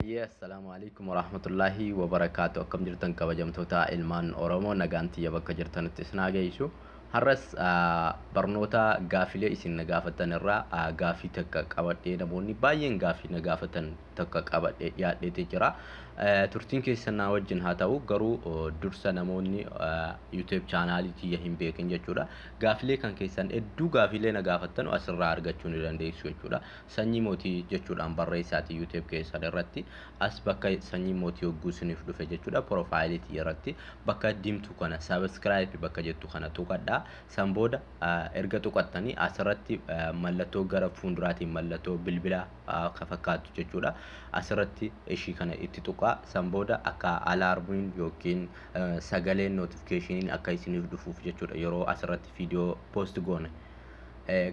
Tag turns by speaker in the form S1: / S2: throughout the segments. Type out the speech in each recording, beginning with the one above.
S1: Hayyee, assalaamu alaikum warahmatullaahi wabarakaatu. Akkam jirtan, kabajamtoota ilmaan Oromoo? Nagaan tiyya bakka jirtanitti isin haa geessu. Har'as barnoota gaafilee isin na gaafattan irraa gaafii takka qabadhee, namoonni baay'een gaafii na gaafatan takka qabadhee dhiyaadheeti jira. Turtiin keessan naa wajjin haa ta'u. Garuu dursa namoonni YouTube chaanaalii tiyya hin beekin jechuudha. Gaafilee kan keessan hedduu, gaafilee na gaafattan asirraa argachuu ni dandeessu jechuudha. Sanyii Mootii jechuudhaan barreessaati YouTube keessan irratti. As bakka Sanyii Mootii hogguu isiniif dhufe jechuudha. Profaayilii tiyya irratti bakka diimtuu kana subscribe bakka jettu kana tuqadhaa. San booda erga tuqattanii asirratti mallattoo gara fuulduraatiin mallattoo bilbila ka fakkaatu jechuudha. Asirratti ishii kana itti tuqaa. San booda akka alaarmiin yookiin sagaleen notifikashiniin akka isiniif dhufuuf jechuudha, yeroo asirratti viidiyoo post goone.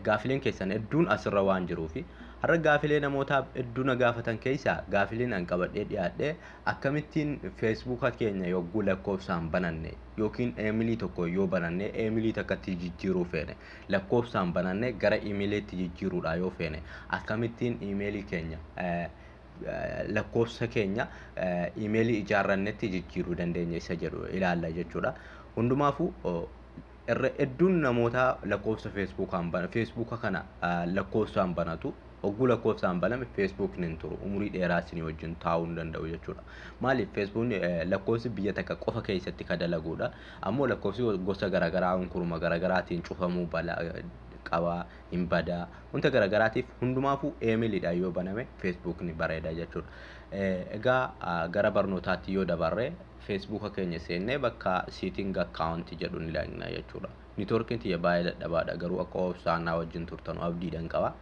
S1: Gaafileen keessan hedduun asirra waan jiruufi, har'a gaafilee namoota hedduu na gaafatan keessaa gaafileen an qabadhee dhiyaadhee, akkamittiin feesbuuka keenya yogguu lakkoofsaan bananne yookiin eemilii tokko yoo bananne, eemilii takkatti jijjiiruu feene, lakkoofsaan bananne gara imeeliitti jijjiiruudha yoo feene, akkamittiin imeelii keenya, lakkoofsa keenya imeelii ijaarrannetti jijjiiruu dandeenya isa jedhu ilaalla jechuudha. Hundumaafuu irra hedduun namoota lakkoofsa feesbuukaan bana, feesbuuka kana lakkoofsaan banatu. Hogguu lakkoofsaan baname feesbuukni hin turu, umurii dheeraa isinii wajjin taa'uu hin danda'u jechuudha. Maaliif? Feesbuukni lakkoofsi biyya takka qofa keessatti ka dalaguudha. Ammoo lakkoofsi gosa garaagaraa unkuruma garaagaraatiin cufamuu balaa qabaa, hin badaa, wanta garaagaraatiif hundumaafuu eemiliidha yoo baname feesbuukni bareeda jechuudha. Egaa gara barnootaatti yoo dabarre, feesbuuka keenya seennee bakka setting account jedhu ni ilaalla jechuudha. Niitoorkiin tiyya baay'ee dadhabaadha, garuu akka obsaan naa wajjin turtanu abdiidhaan qaba.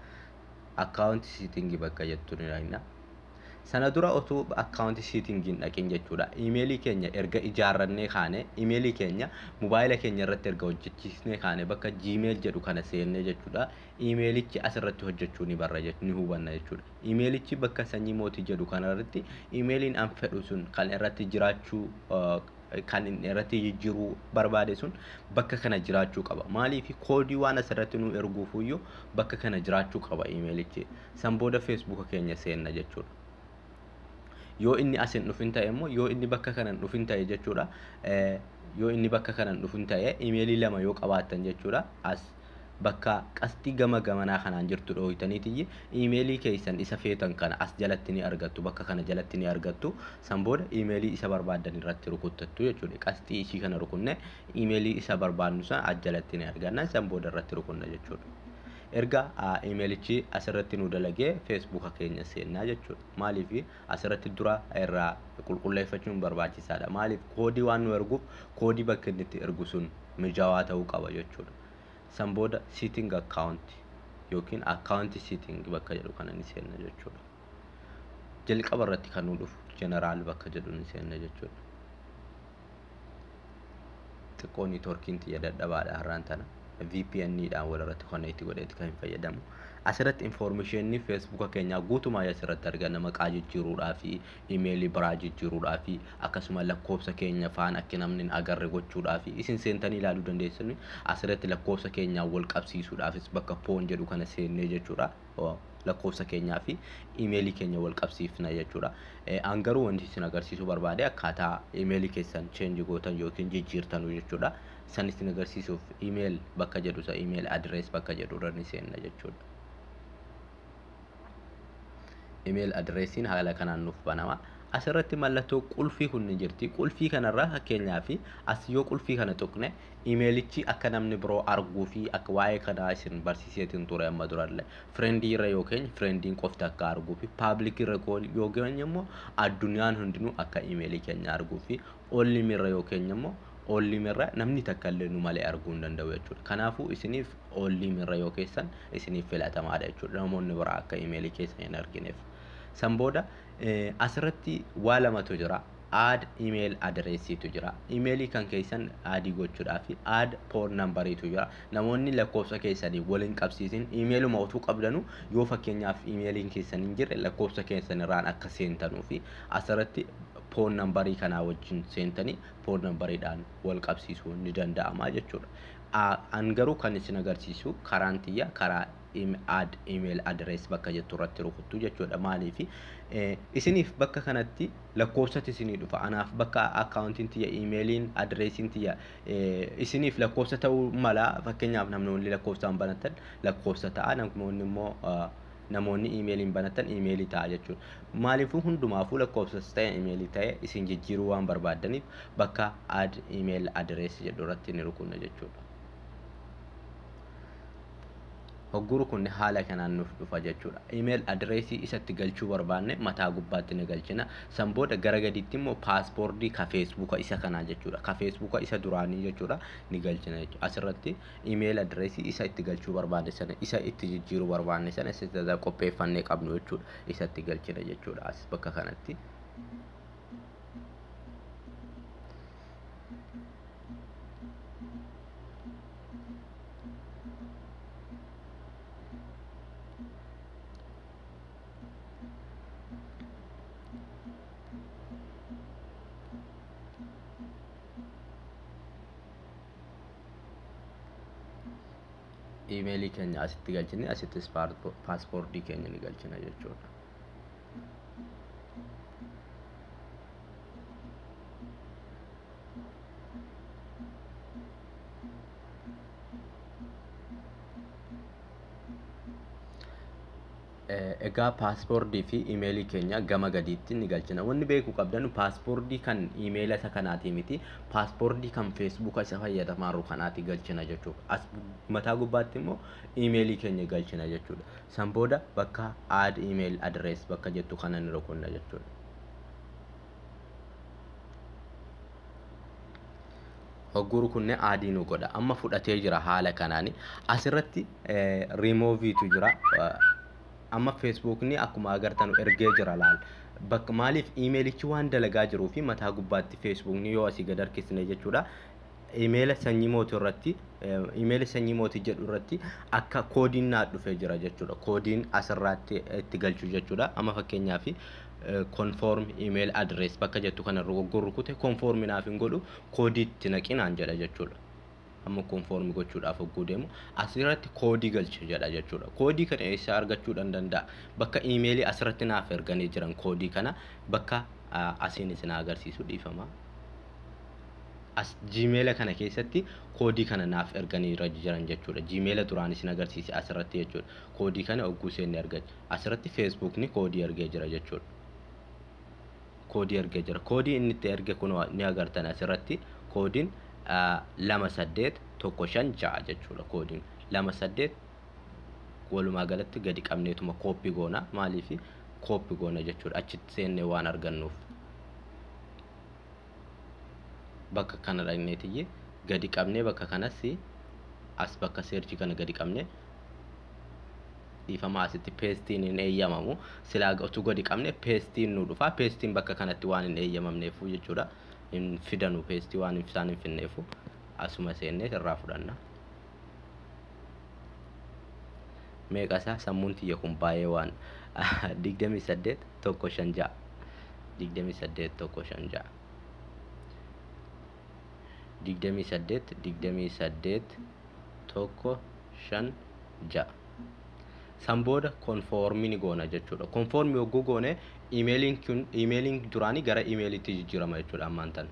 S1: Account setting bakka jettu ni ilaalla. Sana dura otoo account settingiin dhaqin jechuudha. Imeelii keenya erga ijaarrannee kaane, imeelii keenya mobaayila keenya irratti erga hojjechiisnee kaane, bakka Gmail jedhu kana seennee jechuudha. Imeelichi asirratti hojjechuu ni barra, ni hubanna jechuudha. Imeelichi bakka Sanyii Mootii jedhu kana irratti imeeliin an fedhu sun kan irratti jiraachuu, kan inni irratti jijjiiruu barbaade sun bakka kana jiraachuu qaba. Maaliif? Koodii waan asirratti nu erguufuyyuu bakka kana jiraachuu qaba imeelichi. San booda feesbuuka keenya seenna jechuudha. Yoo inni as hin dhufin ta'e immoo, yoo inni bakka kana hin dhufin ta'e jechuudha. Yoo inni bakka kana hin dhufin ta'e, imeelii lama yoo qabaattan jechuudha. As bakka qasxii gama gamanaa kanaan jirtu dhooytaniitiyyi imeelii keessan isa feetan kana as jalatti ni argattu, bakka kana jalatti ni argattu. San booda imeelii isa barbaaddan irratti rukuttattu jechuudha. Qasxii ishii kana rukunne imeelii isa barbaadnu san as jalatti ni arganna, san booda irratti rukunna jechuudha. Erga imeelichi asirratti nu dalagee feesbuuka keenya seennaa jechuudha. Maaliif? Asirratti dura irraa qulqulleeffachuun barbaachisaadha. Maaliif? Koodii waan nu erguuf, koodii bakka inni itti ergu sun mijaawaa ta'uu qaba jechuudha. San booda setting account yookiin account setting bakka jedhu kana ni seenna jechuudha. Jalqaba irratti kan nu dhufu general bakka jedhu ni seenna jechuudha. Xiqqoo niitoorkiin xiyya dadhabaadha har'aan tana. VPN dhaan walirratti connect godheeti kan hin fayyadamu. Asirratti informationii feesbuuka keenyaa guutumaa asirratti arganna: maqaa jijjiiruudhaa fi imeelii biraa jijjiiruudhaa fi akkasuma lakkoofsa keenya faan akka namni hin agarre gochuudhaa fi isin seentanii ilaaluu dandeessanii. Asirratti lakkoofsa keenyaa wal qabsiisuudhaafis bakka phone jedhu kana seennee jechuudha. Lakkoofsa keenyaa fi imeelii keenya wal qabsiifna jechuudha. An garuu wanti isin agarsiisuu barbaade akkaataa imeelii keessan change gootan yookiin jijjiirtanu jechuudha. San isin agarsiisuuf email bakka jedhu isa email address bakka jedhu irra ni seenna jechuudha. Email addressiin haala kanaan nuuf banama. Asirratti mallattoo qulfii kun ni jirti. Qulfii kanarraa fakkeenyaaf as yoo qulfii kana tuqne, imeelichi akka namni biroo arguu fi akka waa'ee kanaa isin barsiiseetiin ture amma durallee. Friendii irra yoo keenye friendiin qofti akka arguu fi public irra yoo keenye immoo addunyaan hundinuu akka imeelii keenya arguu fi only me irra yoo keenye immoo only me irra namni takka illee nu malee arguu hin danda'u jechuudha. Kanaafuu isiniif only me irra yoo keessan isiniif filatamaadha jechuudha. Namoonni biraa akka imeelii keessan hin argineef. San booda asirratti waa lamatu jira. Add email addressiitu jira. Imeelii kan keessan add gochuudhaaf add phone numberiitu jira. Namoonni lakkoofsa keessanii waliin qabsiisin, imeeluma utuu qabdanu yoo fakkeenyaaf imeeliin keessan hin jirre, lakkoofsa keessan irraan akka seentanuu fi asirratti phone numberii kanaa wajjin seentanii phone numberiidhaan wal qabsiisuun ni danda'ama jechuudha. An garuu kan isin agarsiisu karaan tiyya karaa Add email address bakka jettu irratti rukuttu jechuudha. Maaliif isiniif bakka kanatti lakkoofsatti isinii dhufa. Anaaf bakka akkaawuntiin tiyya, iimeeliin adreesiin tiyya isiniif lakkoofsa ta'uu mala. Fakkeenyaaf namoonni lakkoofsaan banatan lakkoofsa ta'a, namoonni immoo namoonni iimeeliin banatan iimeelii ta'a jechuudha. Maaliifuu hundumaafuu lakkoofsas ta'e iimeelii ta'e isin jijjiiruu waan barbaaddaniif bakka add email address jedhu irratti ni rukunna jechuudha. Hogguu rukunne haala kanaan nuuf dhufa jechuudha. Email adreesii isatti galchuu barbaanne mataa gubbaatti ni galchina. San booda gara gadiitti immoo paaspoortii ka feesbuuka isa kanaa jechuudha. Ka feesbuuka isa duraanii jechuudha ni galchina jechuudha. Asirratti email adreesii isa itti galchuu barbaanne sana, isa itti jijjiiruu barbaanne sana, isa qopheeffannee qabnu jechuudha. Isatti galchina jechuudha as bakka kanatti. Iimeelii keenya asitti galchine, asittis paaspoortii keenya ni galchina jechuudha. Egaa paaspoortii fi iimeelii keenya gama gadiitti ni galchina. Wanni beekuu qabdan paaspoortii kan iimeela isa kanaatii miti, paaspoortii kan feesbuuka isa fayyadamaa jiru kanaati galchina jechuudha. As mataa gubbaatti immoo iimeelii keenya galchina jechuudha. San booda bakka add email address bakka jettu kana ni rukunna jechuudha. Hogguu rukunne aadii nu godha. Amma fudhatee jira haala kanaani. Asirratti riimooviitu jira. Amma feesbuukni akkuma agartan ergee jira laal. Bakka maaliif iimeelichi waan dalagaa jiruu fi mataa gubbaatti feesbuukni yoo asii gad harkisne jechuudha. Iimeela sanyii mootii irratti, iimeela sanyii mootii jedhu irratti akka koodiin naa dhufee jira jechuudha. Koodiin asirratti itti galchu jechuudha. Amma fakkeenyaaf conform email address bakka jettu kana rukute conform naaf hin godhu, koodii itti naqinaan jedha jechuudha. Amma conform gochuudhaaf hogguu deemu asirratti koodii galche jedha jechuudha. Koodii kana eessaa argachuu danda'a? Bakka iimeelii asirratti naaf erganii jiran koodii kana bakka asiin isin agarsiisu, dhiifama. As jiimeela kana keessatti koodii kana naaf erganii jiran jechuudha. Jiimeela duraan isin agarsiise asirratti jechuudha. Koodii kana hogguu seenne argacha. Asirratti feesbuukni koodii ergee jira jechuudha. Koodii ergee jira. Koodii inni itti erge kun ni agartan asirratti, koodiin 2 8 1 5 6 jechuudha. Koodiin 2 8 walumaa galatti gadi qabneetuma kooppii goona. Maaliif kooppii goona jechuudha? Achitti seennee waan argannuuf. Bakka kana dhaqneetiyye gadi qabnee bakka kanas as bakka search kana gadi qabnee, dhiifama, asitti peestiin hin eeyyamamu. Silaa utuu gadi qabne peestiin nu dhufa. Peestiin bakka kanatti waan hin eeyyamamneefu jechuudha. Hin fidanu, peestii waan isaan hin finneefu asuma seennee irraa fudhanna. Meeqa isaa? Sammuun tiyya kun baay'ee waan 28 1 5 6, 28 1 5 6, 28, 28 1 5 6. San booda confirm ni goona jechuudha. Confirm yogguu goone iimeeliin kun iimeeliin duraanii gara iimeeliitti jijjiirama jechuudha. Ammaan tan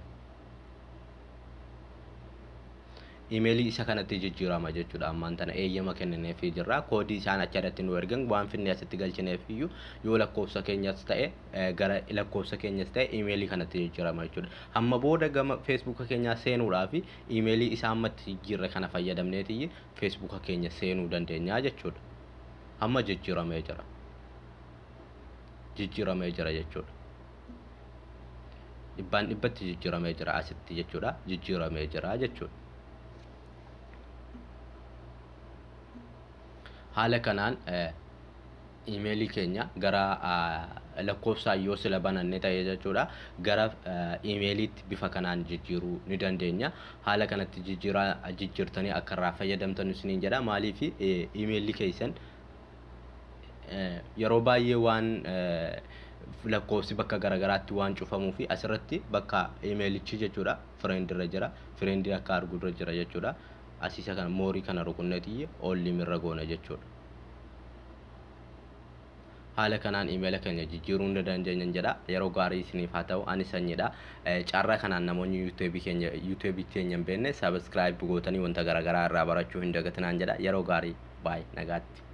S1: iimeelii isa kanatti jijjiirama jechuudha. Ammaan tana eeyyama kennineefii jirra. Koodii isaan achi irratti nu ergan waan finne asitti galchineef iyyuu yoo lakkoofsa keenyas ta'e, gara lakkoofsa keenyas ta'e, iimeelii kanatti jijjiirama jechuudha. Hamma booda gama feesbuuka keenyaa seenuudhaaf iimeelii isaa ammatti jijjiirre kana fayyadamneetiyyi feesbuuka keenya seenuu dandeenya jechuudha. Amma jijjiiramee jira. Jijjiiramee jira jechuudha. Dhibbaan dhibbatti jijjiiramee jira asitti jechuudha. Jijjiiramee jira jechuudha. Haala kanaan iimeelii keenya gara lakkoofsaan yoo sila bananne ta'e jechuudha, gara iimeeliitti bifa kanaan jijjiiruu ni dandeenya. Haala kanatti jijjiiraa jijjiirtanii akka irraa fayyadamtan isiniin jedha. Maaliif iimeelii keessan yeroo baay'ee waan lakkoofsi bakka garagaraatti waan cufamuu fi asirratti bakka iimeelichi jechuudha friend irra jira, friend akka arguu irra jira jechuudha. Asiisa kana more kana rukunneetiyye only me irra goona jechuudha. Haala kanaan iimeela keenya jijjiiruu ni dandeenya jedha. Yeroo gaarii isiniif haa ta'u. Ani Sanyiidha. Carraa kanaan namoonni yuutuubii keenya hin beekne subscribe gootanii wanta garaagaraa irraa barachuu hin dagatinaan jedha. Yeroo gaarii, baay'ee nagaatti.